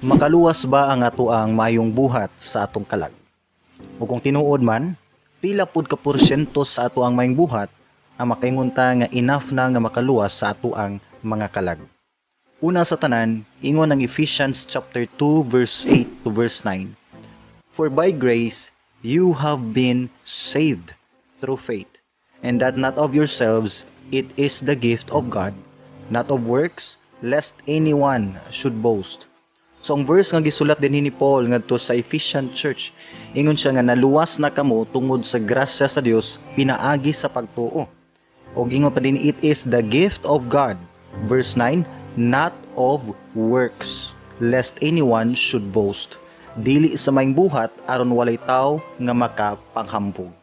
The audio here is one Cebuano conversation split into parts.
Makaluwas ba ang atoang maayong buhat sa atong kalag? O kung tinuod man, pila pud ka porsyento sa atoang maayong buhat ang makaingon ta nga enough na nga makaluwas sa atoang mga kalag? Una sa tanan, ingon ang Ephesians chapter 2 verse 8 to verse 9. "For by grace you have been saved through faith, and that not of yourselves, it is the gift of God, not of works, lest anyone should boast." So ang verse nga gisulat din ni Paul ngadto sa Ephesian Church, ingon siya nga naluwas na kamo tungod sa grasya sa Dios pinaagi sa pagtuo. Og ingon pa din, it is the gift of God. Verse 9, "not of works, lest anyone should boast." Dili sa maayong buhat aron walay tawo nga makapanghambog.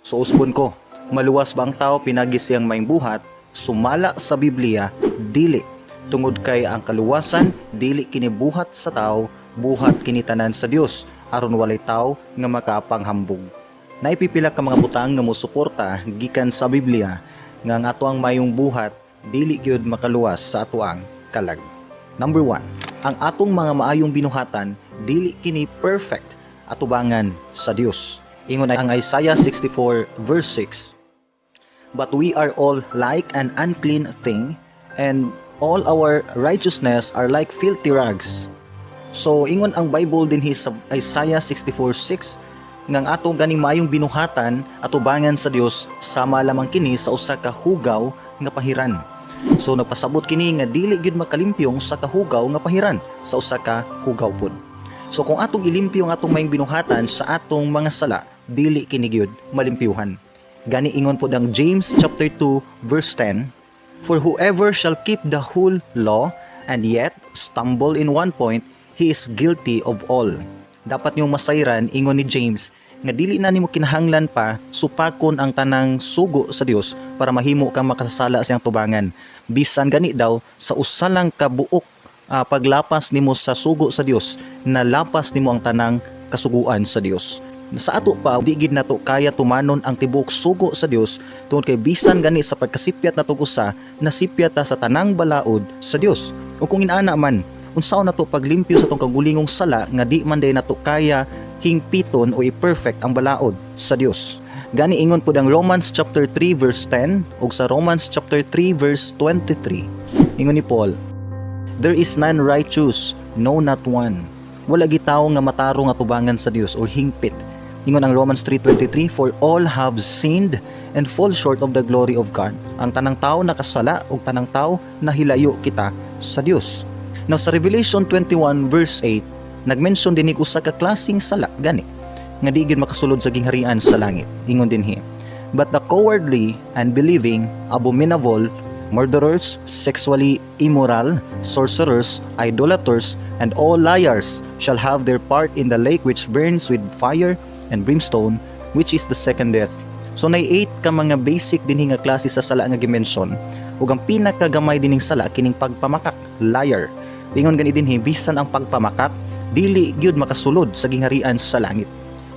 So usbon ko, maluwas ba ang tao pinaagi sa iyang maayong buhat? Sumala sa Biblia, dili. Tungod kay ang kaluwasan dili kini buhat sa tao, buhat kini tanan sa Dios aron walay tao nga makapanghambog. Naay pipila ka mga butang nga mosuporta gikan sa Biblia nga ang atoang maayong buhat dili gyud makaluwas sa atoang kalag. Number 1, ang atong mga maayong binuhatan dili kini perfect atubangan sa Dios. Ingon ang Isaiah 64 verse 6, "But we are all like an unclean thing, and all our righteousness are like filthy rags." So ingon ang Bible dinhi sa Isaiah 64:6 nga ang atong ganing maayong binuhatan atubangan sa Dios sama lamang kini sa usa ka hugaw nga pahiran. So nagpasabot kini nga dili gyud makalimpyong sa kahugaw nga pahiran sa usa ka hugaw pud. So kung atong ilimpyo ang atong maayong binuhatan sa atong mga sala, dili kini gyud malimpyuhan. Gani ingon pod ang James chapter 2 verse 10, "For whoever shall keep the whole law and yet stumble in one point, he is guilty of all." Dapat niyong masayran, ingon ni James, nga dili na nimo kinahanglan pa supakon ang tanang sugo sa Dios para mahimo kang makasasala sa iyang tubangan. Bisan gani daw sa usa lang ka buok paglapas nimo sa sugo sa Dios, nalapas nimo ang tanang kasuguan sa Dios. Sa ato pa, di gid nato kaya tumanon ang tibuok sugo sa Dios tungod kay bisan gani sa pagkasipyat nato usa, nasipyat ta sa tanang balaod sa Dios. O kung inaana man, unsaon nato paglimpyo sa atong kagulingong sala nga di man day nato kaya hingpiton o i-perfect ang balaod sa Dios? Gani ingon pud ang Romans chapter 3 verse 10 ug sa Romans chapter 3 verse 23. Ingon ni Paul, "There is none righteous, no, not one." Wala gitaw nga matarong atubangan sa Dios or hingpit. Ingon ang Romans 3:23, "For all have sinned and fall short of the glory of God." Ang tanang tao nakasala ug tanang tao nahilayo kita sa Dios. Now sa Revelation 21 verse 8, nagmension din usa ka klaseng sala gani nga di gid makasulod sa gingharian sa langit. Ingon dinhi, "But the cowardly, unbelieving, abominable, murderers, sexually immoral, sorcerers, idolaters, and all liars shall have their part in the lake which burns with fire and brimstone, which is the second death." So naay 8 ka mga basic dinhi nga klase sa sala nga gimension. Ug ang pinakagamay dining sala kining pagpamakak, liar. Ingon gani dinhi, bisan ang pagpamakak dili gyud makasulod sa gingharian sa langit.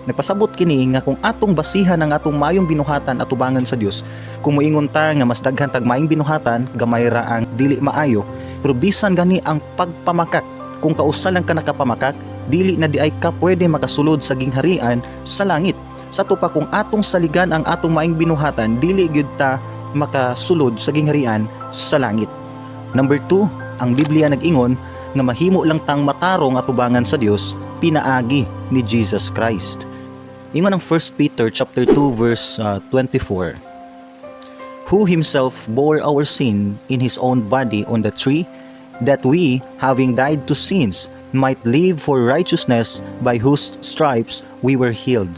Nagpasabot kini nga kung atong basihan ang atong maayong binuhatan atubangan sa Dios, kung moingon ta nga mas daghan tag maayong binuhatan, gamay ra ang dili maayo, pero bisan gani ang pagpamakak, kung kausa lang ka nakapamakak, dili na diay ka pwede makasulod sa gingharian sa langit. Sa ato pa kung atong saligan ang atong maayong binuhatan, dili gyud ta makasulod sa gingharian sa langit. Number 2, ang Biblia nag-ingon nga mahimo lang tang matarong atubangan sa Dios pinaagi ni Jesus Christ. Ingon ang 1 Peter chapter 2 verse 24, "Who himself bore our sin in his own body on the tree, that we, having died to sins, might live for righteousness, by whose stripes we were healed."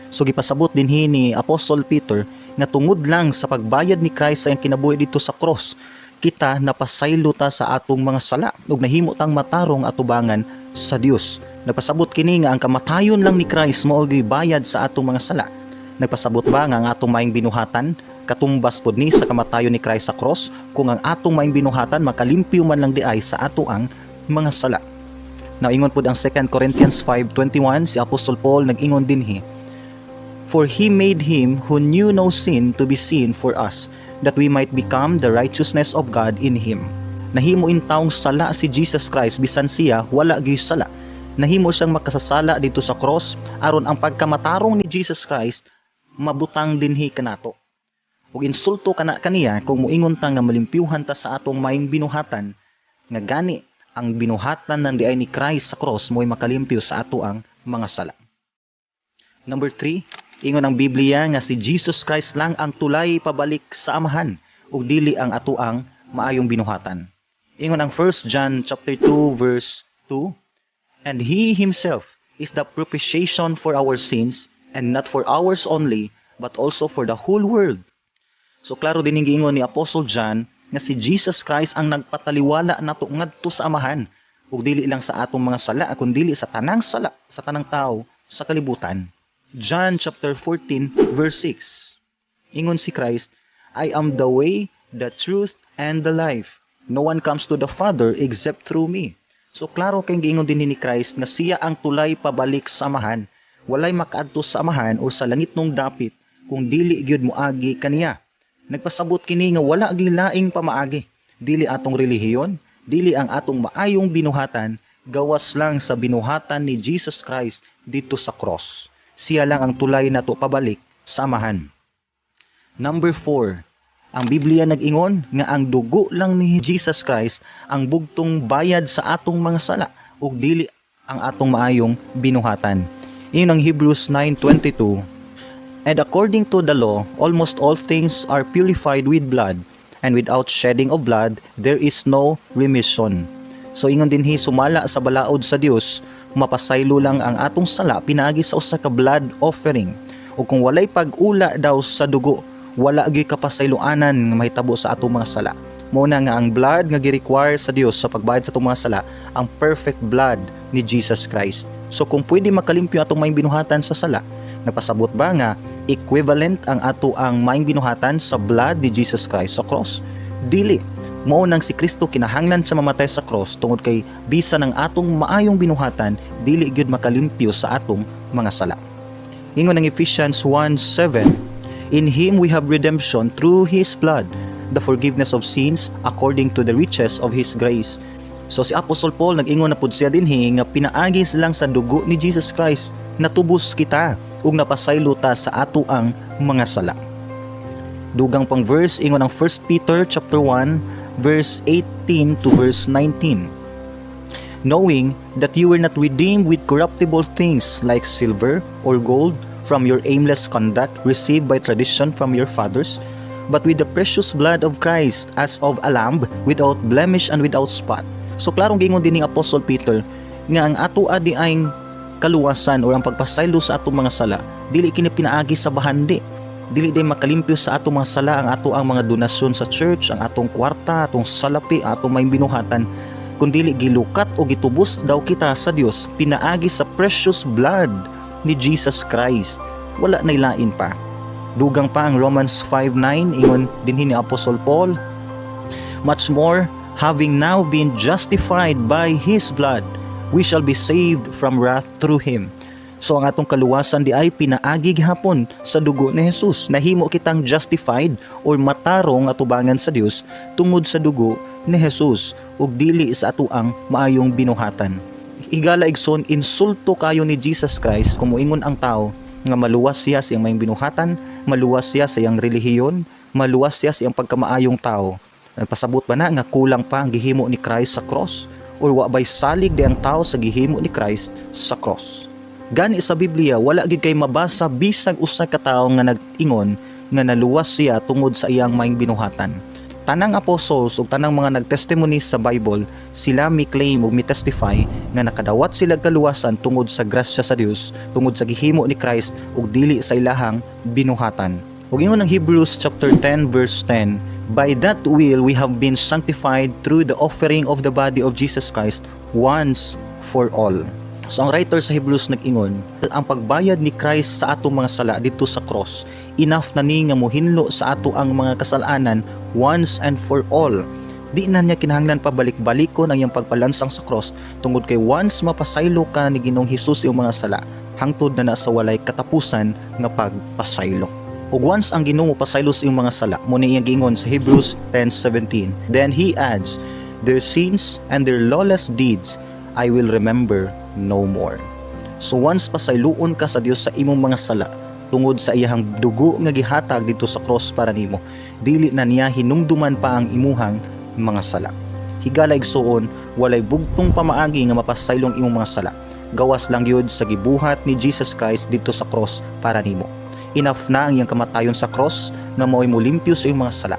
So gipasabot dinhi ni Apostle Peter nga tungod lang sa pagbayad ni Christ sa iyang kinabuhi dito sa cross, kita napasaylo ta sa atong mga sala ug nahimo tang matarong atubangan sa Dios. Nagpasabot kini nga ang kamatayon lang ni Christ mao bayad sa atong mga sala. Nagpasabot ba nga ang atong maayong binuhatan katumbas pod ni sa kamatayon ni Christ sa cross kung ang atong maayong binuhatan makalimpyo man lang diay sa ato ang mga sala? Now ingon pod ang 2 Corinthians 5:21, si Apostle Paul nag-ingon dinhi, "For he made him who knew no sin to be sin for us, that we might become the righteousness of God in him." Nahimo intawong sala si Jesus Christ bisan siya wala gyud sala. Nahimo siyang makasasala dito sa cross aron ang pagkamatarong ni Jesus Christ mabutang dinhi kanato. Ug insulto kana kaniya kung moingon ta nga malimpyuhan ta sa atong maayong binuhatan, nga gani ang binuhatan ng diay ni Christ sa cross mo'y makalimpyo sa ato ang mga sala. Number 3, ingon ang Biblia nga si Jesus Christ lang ang tulay pabalik sa Amahan ug dili ang ato ang maayong binuhatan. Ingon ang 1 John chapter 2 verse 2, "And he himself is the propitiation for our sins, and not for ours only, but also for the whole world." So klaro din giingon ni Apostle John nga si Jesus Christ ang nagpataliwala nato ngadto sa Amahan ug dili lang sa atong mga sala kundi sa tanang sala sa tanang tao sa kalibutan. John chapter 14 verse 6. Ingon si Christ, "I am the way, the truth, and the life. No one comes to the Father except through me." So klaro kay giingon din ni Christ nga siya ang tulay pabalik sa Amahan. Walay makaadto sa Amahan o sa langitnong dapit kung dili gyud moagi kaniya. Nagpasabot kini nga wala gyud laing pamaagi. Dili atong relihiyon, dili ang atong maayong binuhatan, gawas lang sa binuhatan ni Jesus Christ dito sa cross. Siya lang ang tulay nato pabalik sa Amahan. Number 4, ang Biblia nag-ingon nga ang dugo lang ni Jesus Christ ang bugtong bayad sa atong mga sala ug dili ang atong maayong binuhatan. Ingon ang Hebrews 9:22, "And according to the law, almost all things are purified with blood, and without shedding of blood, there is no remission." So ingon dinhi, sumala sa balaod sa Dios, mapasaylo lang ang atong sala pinaagi sa usa ka blood offering. O kung walay pag-ula daw sa dugo, wala gyud kapasayloanan nga mahitabo sa atong mga sala. Mao na nga ang blood nga gi-require sa Dios sa pagbayad sa atong mga sala, ang perfect blood ni Jesus Christ. So kung pwede makalimpyo atong maayong binuhatan sa sala, napasabot ba nga equivalent ang ato ang maayong binuhatan sa blood ni Jesus Christ sa cross? Dili. Mao nang si Kristo kinahanglan siya mamatay sa cross tungod kay bisan ang atong maayong binuhatan dili gyud makalimpyo sa atong mga sala. Ingon ang Ephesians 1:7, "In him we have redemption through his blood, the forgiveness of sins according to the riches of his grace." So si Apostle Paul, nag-ingon na pud siya dinhi nga pinaagi lang sa dugo ni Jesus Christ natubos kita ug napasaylo ta sa ato ang mga sala. Dugang pang verse, ingon ang 1 Peter chapter 1 verse 18 to verse 19. "Knowing that you were not redeemed with corruptible things like silver or gold from your aimless conduct received by tradition from your fathers, but with the precious blood of Christ as of a lamb without blemish and without spot." So klarong giingon din ni Apostle Peter nga ang ato adi ang kaluwasan o ang pagpasaylo sa atong mga sala dili kini pinaagi sa bahandi. Dili din makalimpyo sa atong mga sala ang ato ang mga donasyon sa church, ang atong kwarta, atong salapi, atong may binuhatan, kundi gilukat o gitubos daw kita sa Dios pinaagi sa precious blood ni Jesus Christ. Wala na lain pa. Dugang pa ang Romans 5:9, ingon dinhi ni Apostle Paul, "Much more, having now been justified by His blood, we shall be saved from wrath through Him." So ang atong kaluwasan di ay pinaagi gihapon sa dugo ni Jesus. Nahimo kitang justified or matarong atubangan sa Dios tungod sa dugo ni Jesus ug dili sa ato ang maayong binuhatan. Higala igsoon, insulto kayo ni Jesus Christ kung moingon ang tao nga maluwas siya sa iyang maayong binuhatan, maluwas siya sa iyang relihiyon, maluwas siya sa iyang pagkamaayong tao. Pasabot ba na nga kulang pa ang gihimo ni Christ sa cross? Or wa bay salig di ang tao sa gihimo ni Christ sa cross? Gani sa Biblia, wala gid kay mabasa bisag usa ka tawo nga nag-ingon nga naluwas siya tungod sa iyang maayong binuhatan. Tanang apostles ug tanang mga nagtestimony sa Bible, sila mi claim ug mi testify nga nakadawat sila kaluwasan tungod sa grasya sa Dios, tungod sa gihimo ni Christ ug dili sa ilahang binuhatan. Ug ingon ang Hebrews chapter 10 verse 10, "By that will we have been sanctified through the offering of the body of Jesus Christ once for all." So ang writer sa Hebrews nag-ingon, ang pagbayad ni Christ sa atong mga sala dito sa cross, enough na ni nga mohinlo sa ato ang mga kasalanan once and for all. Di na niya kinahanglan pa balik-balikon ang iyang pagpalansang sa cross tungod kay once mapasaylo ka ni Ginoong Hesus iyong mga sala, hangtod na na sa walay katapusan nga pagpasaylo. Ug once ang Ginoo mopasaylo sa iyong mga sala, mo ni iyang giingon sa Hebrews 10:17. Then he adds, Their sins and their lawless deeds I will remember no more." So once pasayloon ka sa Dios sa imong mga sala tungod sa iyahang dugo nga gihatag didto sa cross para nimo, dili na niya hinumduman pa ang imuhang mga sala. Higala igsuon, walay bugtong pamaagi nga mapasaylong imong mga sala gawas lang gyud sa gibuhat ni Jesus Christ didto sa cross para nimo. Enough na ang iyang kamatayon sa cross nga mao'y molimpyo sa imong mga sala.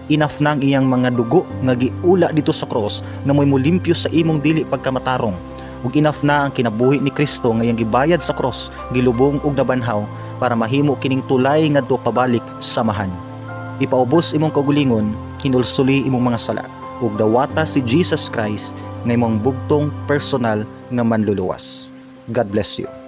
Enough na ang iyang mga dugo nga giula didto sa cross nga mo'y molimpyo sa imong dili pagkamatarong. Ug enough na ang kinabuhi ni Kristo nga iyang gibayad sa cross, gilubong ug nabanhaw para mahimo kining tulay ngadto pabalik sa Amahan. Ipaubos imong kaugalingon, hinulsuli imong mga sala ug dawata si Jesus Christ nga imong bugtong personal nga manluluwas. God bless you.